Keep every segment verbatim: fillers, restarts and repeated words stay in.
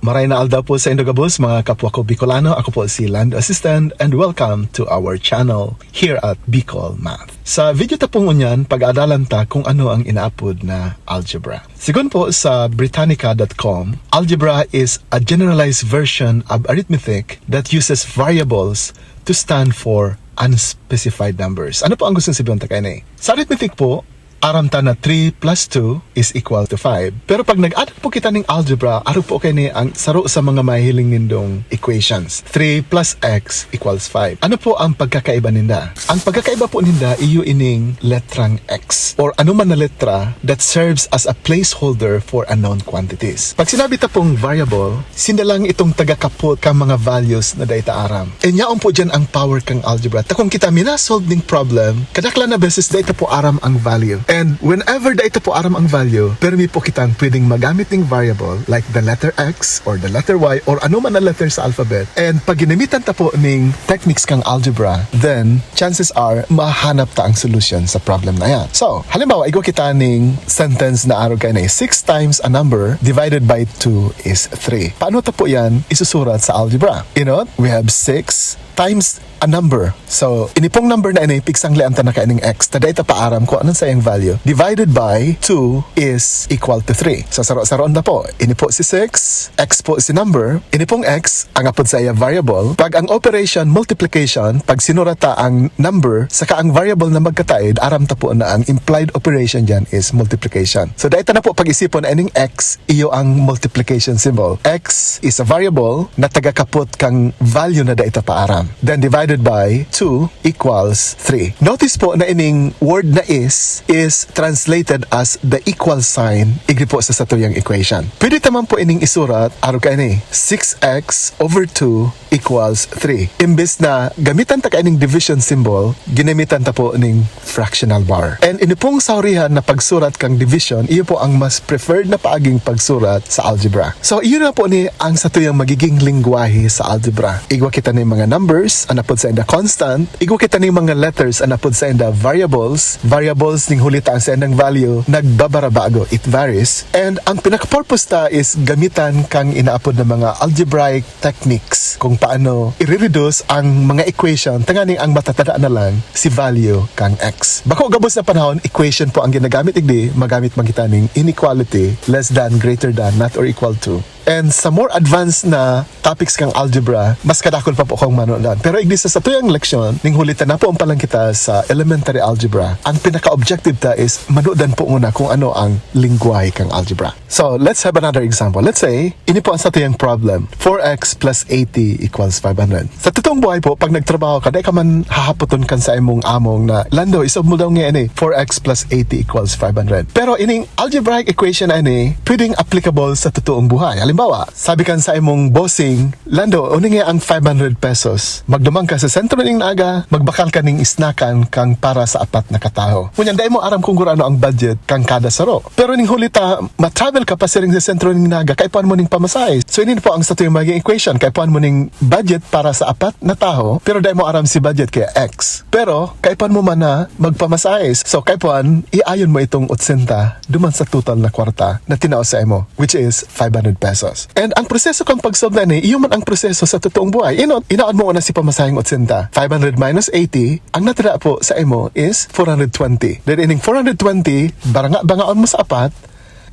Maray na aldaw po sa indo gabos, mga kapwa ko Bicolano. Ako po si Lando Assistant, and welcome to our channel here at Bicol Math. Sa video ta pong unyan, pag-aadalan ta kung ano ang inaapod na algebra. Sigon po sa Britannica dot com, algebra is a generalized version of arithmetic that uses variables to stand for unspecified numbers. Ano po ang gustong sabihin ta kaini? Sa arithmetic po, aram ta na three plus two is equal to five. Pero pag nag-add po kita ning algebra, arog po kaini ang saro sa mga mahihiling nindong equations. Three plus x equals five. Ano po ang pagkakaiba ninda? Ang pagkakaiba po ninda, iyo ining letrang x or ano man na letra that serves as a placeholder for unknown quantities. Pag sinabi ta pong variable, sinda lang itong tagakapot kan mga values na dai ta aram. And yaon po dyan ang power kang algebra. Ta kung kita minasolve ning problem, kadaklan na beses dai ta po aram ang value. And whenever dai ta po aram ang value, permi po kitang pwedeng magamit ning variable, like the letter x or the letter y or ano man na letter sa alphabet. And pag ginamitan ta po ning techniques kang algebra, then chances are mahanap ta ang solution sa problem na yan. So, halimbawa, igwa kita ning sentence na arog kaini, six times a number divided by two is three. Paano ta po yan isusurat sa algebra? Inot, we have six times a number. So, ini pong number na ini, pigsanglean ta na kaining x. Ta dai ta pa aram kung anong sayang value. Divided by two is equal to three. So, saro-saroon na po. Ini po si six, x po si number. Ini pong x, ang apod saiya variable. Pag ang operation, multiplication, pag sinurat ta ang number, saka ang variable na magkataid, aram ta po na ang implied operation dyan is multiplication. So, dai ta na po pag-isipon na ining x, iyo ang multiplication symbol. X is a variable na tagakapot kang value na dai ta pa aram. Then divided by two equals three. Notice po na ining word na is, is translated as the equal sign, igdi po sa satuyang equation. Pwede ta man po ining isurat, arog kaini, six x over two equals three. Imbes na gamitan ta kaining division symbol, ginamitan ta po ning fractional bar. And ini pong saurihan na pagsurat kang division, iyo po ang mas preferred na paaging pagsurat sa algebra. So, iyo na po ni ang satuyang magiging lengwahe sa algebra. Igwa kita ning mga numbers, an apod sainda constant, igwa kita ning mga letters, an apod sainda variables, variables ning huli ta ang saindang value, nagbabarabago, it varies. And ang pinaka-purpose ta is gamitan kang inaapod na mga algebraic techniques kung paano i-reduce ang mga equation tanganing ang matatada na lang si value kang x. Bako gabos na panahon, equation po ang ginagamit, igdi, magamit man kita ning inequality, less than, greater than, not or equal to. And sa more advanced na topics kang algebra, mas kadakul pa po kang manodan. Pero igdi sa satuyang leksyon, ning huli ta na po ang palang kita sa elementary algebra, ang pinaka-objective ta is manodan po muna kung ano ang lingwahe kang algebra. So, let's have another example. Let's say, ini po ang satuyang problem. Four x plus eighty equals five hundred. Sa totoong buhay po, pag nagtrabaho ka, dai ka man hahapoton kan sa imong among na, "Lando, isob mo daw nga ini, four x plus eighty equals five hundred." Pero ining algebraic equation na ini, pwedeng applicable sa totoong buhay. Halimbawa, sabi kan sa imong bossing, "Lando, uni nga ang five hundred pesos. Magduman ka sa sentro ning Naga, magbakal ka ning isnakan kang para sa apat na katawo." Ngunyan, dai mo aram kung gurano ang budget kang kada saro. Pero ning huli ta, ma-travel ka pasiring sa sentro ning Naga, kaipuhan mo ning pamasahe. So, ini po ang satuyang magiging equation. Kaipuhan mo ning budget para sa apat na tawo, pero dai mo aram si budget kaya x. Pero, kaipuhan mo man na magpamasahe. So, kaipuhan, iayon mo itong otsenta duman sa total na kwarta na tinao sa imo, which is five hundred pesos. And ang proseso kang pag-solve na ini, iyo man ang proseso sa totoong buhay. Inot, inaon mo una si pamasaheng otsenta. Five hundred minus eighty, ang natira po sa imo is four hundred twenty. Then ining four hundred twenty, baranga-bangaon mo sa apat.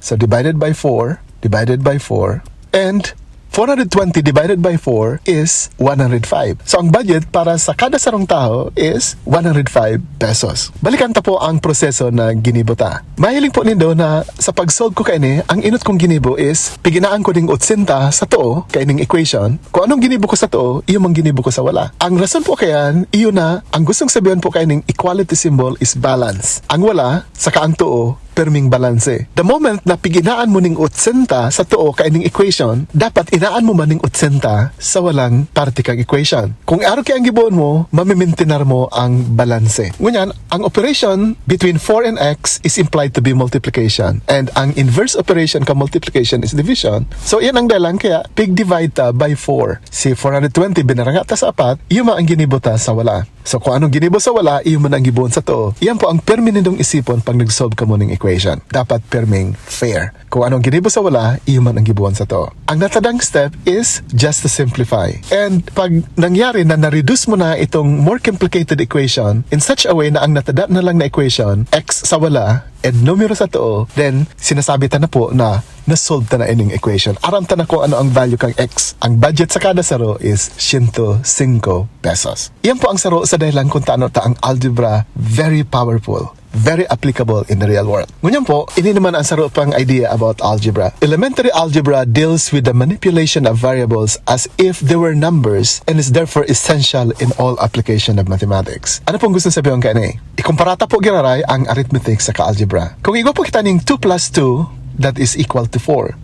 So divided by four, divided by four, and four hundred twenty divided by four is one hundred five. So ang budget para sa kada sarong tawo is one hundred five pesos. Balikan ta po ang proseso na ginibo ta. Mahiling po nindo na sa pag-solve ko kaini, ang inot kong ginibo is, piginaan ko ning otsenta sa too, kaining equation. Kung anong ginibo ko sa too, iyo mang ginibo ko sa wala. Ang rason po kayan, iyo na, ang gustong sabihin po kaining equality symbol is balance. Ang wala, saka ang too, perming balanse. The moment na piginaan mo ning otsenta sa too kaining equation, dapat inaan mo man ning otsenta sa walang parte kang equation. Kung arog kaya ang gibohon mo, mamimintinar mo ang balanse. Ngunyan, ang operation between four and x is implied to be multiplication. And ang inverse operation ka multiplication is division. So, yan ang dahilan kaya pig-divide ta by four. Si four hundred twenty binaranga ta sa apat, iyo man ang ginibo ta sa wala. So, kung anong ginibo sa wala, iyo man ang gibohon sa too. Iyan po ang permi nindong isipon pag nag-solve kamo ning equation. equation. Dapat pirming fair. Kung anong ginibo sa wala, iyo man ang gibuon sa too. Ang natadang step is just to simplify. And pag nangyari na na-reduce mo na itong more complicated equation in such a way na ang natada na lang na equation, x sa wala, and numero sa too, then sinasabi ta na po na na-solve ta na ining equation. Aram ta na kung ano ang value kang x. Ang budget sa kada saro is siyento singko pesos. Iyan po ang saro sa dahilan kung tano ta ang algebra very powerful, very applicable in the real world. Ngunyan po, ini naman ang saro pang idea about algebra. Elementary algebra deals with the manipulation of variables as if they were numbers and is therefore essential in all application of mathematics. Ano pong gusto sabihin kaini? Ikumpara ta po giraray ang arithmetic saka algebra. Kung igwa po kita ning two plus two, that is equal to four.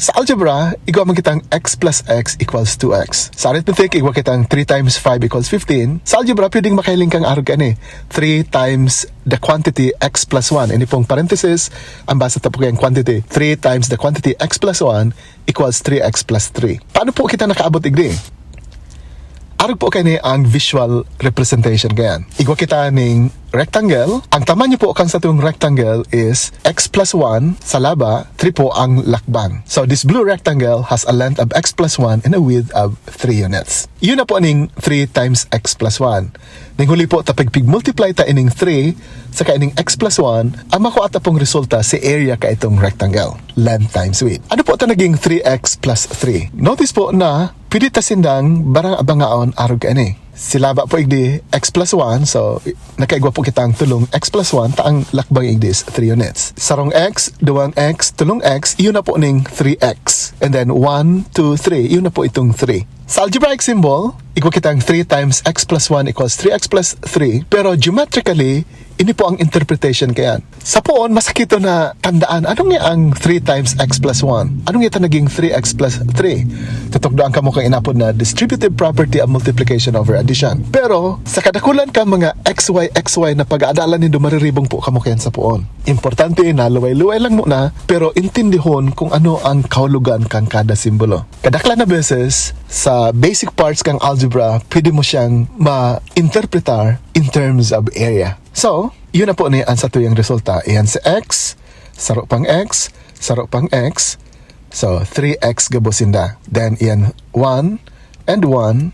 Sa algebra, igwa man kitang x plus x equals two x. Sa arithmetic, igwa kitang three times five equals fifteen. Sa algebra, pwedeng makahiling kang arog kaini, three times the quantity x plus one. Ini pong parenthesis, ang basa ta po kayang quantity. Three times the quantity x plus one equals three x plus three. Paano po kita nakaabot igdi? Arog po kaini ang visual representation kayan. Igwa kita ning rectangle. Ang tamanyo po kan satong rectangle is x plus one sa laba, three po ang lakbang. So this blue rectangle has a length of x plus one and a width of three units. Iyo na po ning three times x plus one. Ning huli po, ta pag pig-multiply ta ining three saka ining x plus one, ang makua ta pong resulta si area kaitong rectangle, length times width. Ano po ta naging three x plus three? Notice po na pwede ta sindang barang abangaon arog kaini. Si laba po igdi x plus one, so nakaigwa po kitang tulong x plus one, ta ang lakbang igdi is three units. Sarong x, duwang x, tulong x, iyo na po ning three x. And then one, two, three, iyo na po itong three. Sa algebraic symbol, igwa kitang three times x plus one equals three x plus three, pero geometrically, ini po ang interpretation kayan. Sa poon, masakit to na tandaan, ano nga ang three times x plus one? Ano nga ito naging three x plus three? Tutukdoan kamo kang inapod na distributive property of multiplication over addition. Pero, sa kadakulan ka mga x y x y na pag-aadalan nindo, mariribong po kamo kayan sa poon. Importante na luway-luway lang muna, pero intindihon kung ano ang kahulugan kan kada simbolo. Kadaklan na beses, sa basic parts kang algebra, pwede mo siyang ma-interpretar in terms of area. So, yun na po ni ang satuyang resulta. Iyan si x, saro pang x, saro pang x. So, three x gabos sinda. Then, iyan one, and one,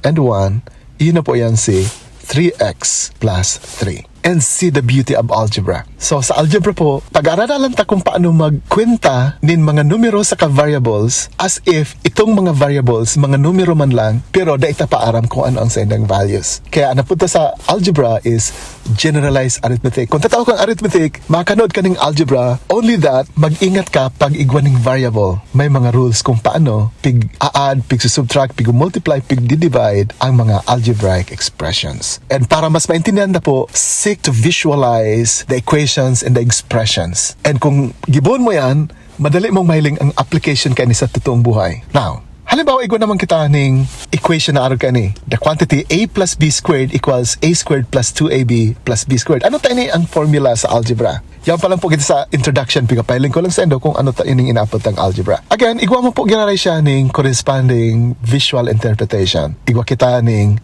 and one. Yun na po yan si three x plus three. And see the beauty of algebra. So, sa algebra po, pag-aradalan ta kung paano magkwenta nin mga numero saka variables as if itong mga variables, mga numero man lang, pero dai ta pa aram kung ano ang saindang values. Kaya ang napunta sa algebra is generalized arithmetic. Kung tatao kang arithmetic, makakanood ka ning algebra, only that, mag-ingat ka pag igwa ning variable. May mga rules kung paano pig-a-add, pig-subtract, pig-multiply, pig-divide ang mga algebraic expressions. And para mas maintindihan na po, seek to visualize the equations and the expressions. And kung gibohon mo yan, madali mong mahiling ang application kaini sa totoong buhay. Now, halimbawa, igwa naman kita ning equation na arog kaini. The quantity a plus b squared equals a squared plus two a b plus b squared. Ano ta ini ang formula sa algebra? Yan pa lang po kita sa introduction, pigapahiling ko lang saindo kung ano ta ining inaapod tang algebra. Again, igwa mo po giraray siya ning corresponding visual interpretation. Igwa kita ning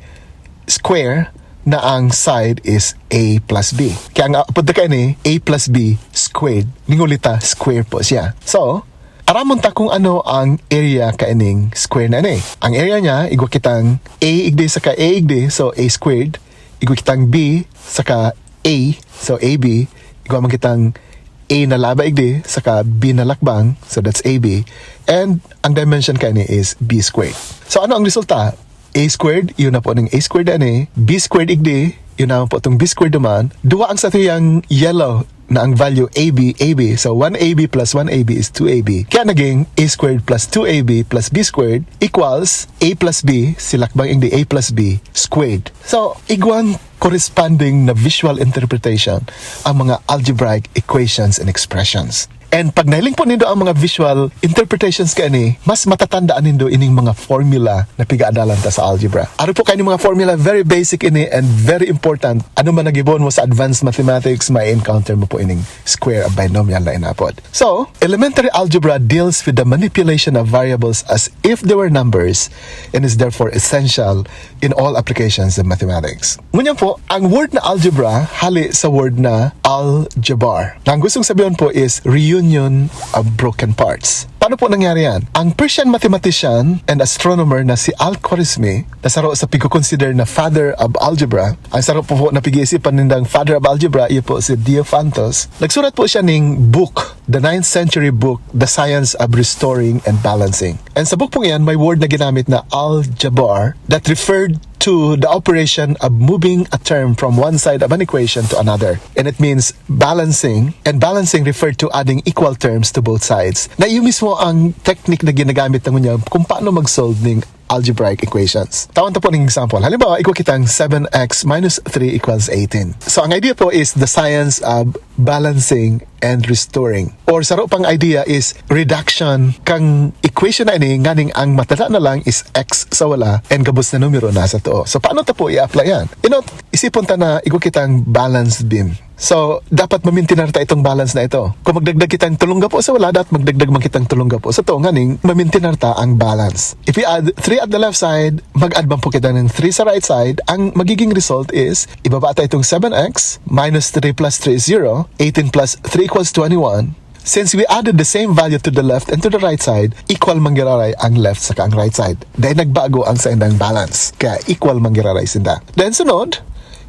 square na ang side is a plus b. Kaya ang apod ta kaini, a plus b squared. Ning huli ta, square po siya. So, aramon ta kung ano ang area kaining square na ini. Ang area niya, igwa kitang a igdi saka a igdi, so a squared. Igwa kitang b saka a, so a b. Igwa man kitang a na laba igdi saka b na lakbang, so that's a b. And ang dimension kaini is b squared. So ano ang resulta? A squared, yun na po ning a squared na ini. B squared igdi, yun naman po itong b squared naman. Duwa ang satuyang yellow na ang value a b, a b. So, one a b plus one a b is two a b. Kaya naging a squared plus two a b plus b squared equals a plus b, si lakbang igdi a plus b squared. So, igwang corresponding na visual interpretation ang mga algebraic equations and expressions. And pag nahiling po nindo ang mga visual interpretations kaini, mas matatandaan nindo ining mga formula na pigaadalan ta sa algebra. Aro po kaini mga formula, very basic ini and very important. Ano man nagibohon mo sa advanced mathematics, may encounter mo po ining square of binomial na inapod. So, elementary algebra deals with the manipulation of variables as if they were numbers and is therefore essential in all applications of mathematics. Ngunyan po, ang word na algebra hali sa word na aljabar. Na ang gustong sabihin po is reunion of broken parts. Paano po nangyari yan? Ang Persian mathematician and astronomer na si Al-Khwarizmi, na saro sa pagko-consider na father of algebra, ang saro po, po na pag-iisipan nindang father of algebra, iyo po si Diophantus. Nagsurat po siya ning book, the ninth century book, The Science of Restoring and Balancing. And sa book pong iyan, may word na ginamit na al-jabar that referred to the operation of moving a term from one side of an equation to another. And it means balancing, and balancing referred to adding equal terms to both sides. Na iyo mismo ang technique na ginagamit na ngunyan kung paano mag-solve ning algebraic equations. Tawan ta po ng example. Halimbawa, igwa kitang seven x minus three equals eighteen. So, ang idea po is the science of balancing and restoring. Or saro pang idea is reduction kang equation na ini, nganing ang matada na lang is x sa wala and gabos na numero nasa too. So, paano ta po i-apply yan? You know, isipon ta na igwa kitang balanced beam. So, dapat mamintinar ta itong balance na ito. Kung magdagdag kitang tulong gapo sa wala, dapat magdagdag man kitang tulong gapo sa too, nganing mamintinar ta ang balance. If we add three at the left side, mag-add man po kita ng three sa right side, ang magiging result is, ibaba ta itong seven x minus three plus three is zero, eighteen plus three equals twenty-one. Since we added the same value to the left and to the right side, equal man giraray ang left saka ang right side. Dahil nagbago ang saindang balance, kaya equal man giraray sinda. Then sunod,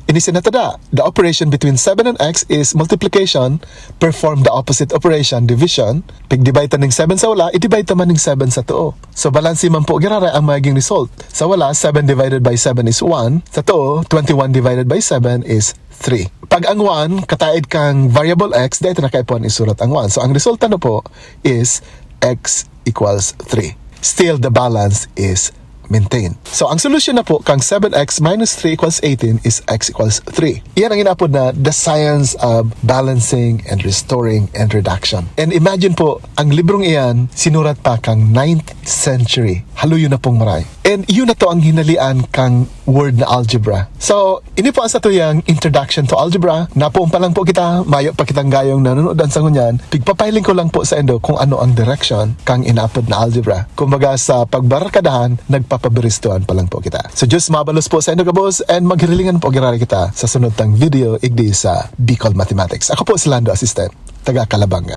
ini sinatada, the operation between seven and x is multiplication, perform the opposite operation, division. Pag-divide ta ning seven sa wala, i-divide ta man ning seven sa too. So, balanse man po giraray ang magiging result. Sa wala, seven divided by seven is one. Sa too, twenty-one divided by seven is three. Pag ang one, kataed kang variable x, dahil na kaipuhan isurat ang one. So, ang resulta na po is x equals three. Still, the balance is maintained. So, ang solusyon na po kang seven x minus three equals eighteen is x equals three. Iyan ang inaapod na the science of balancing and restoring and reduction. And imagine po, ang librong iyan, sinurat pa kang ninth century. Haluyo na pong maray. And yun na to ang hinalian kang word na algebra. So, ini po ang satuyang introduction to algebra. Napoon pa lang po kita, mayo pa kitang gayong nanonood sa ngunyan. Pigpapahiling ko lang po sa indo kung ano ang direction kang inaapod na algebra. Kumbaga, sa pagbarkadahan, nagpapabiristuhan pa lang po kita. So, Diyos mabalos po sa indo gabos, and maghirilingan po giraray kita sa sunod tang video, igdi sa Bicol Mathematics. Ako po si Lando Asisten, taga Calabanga.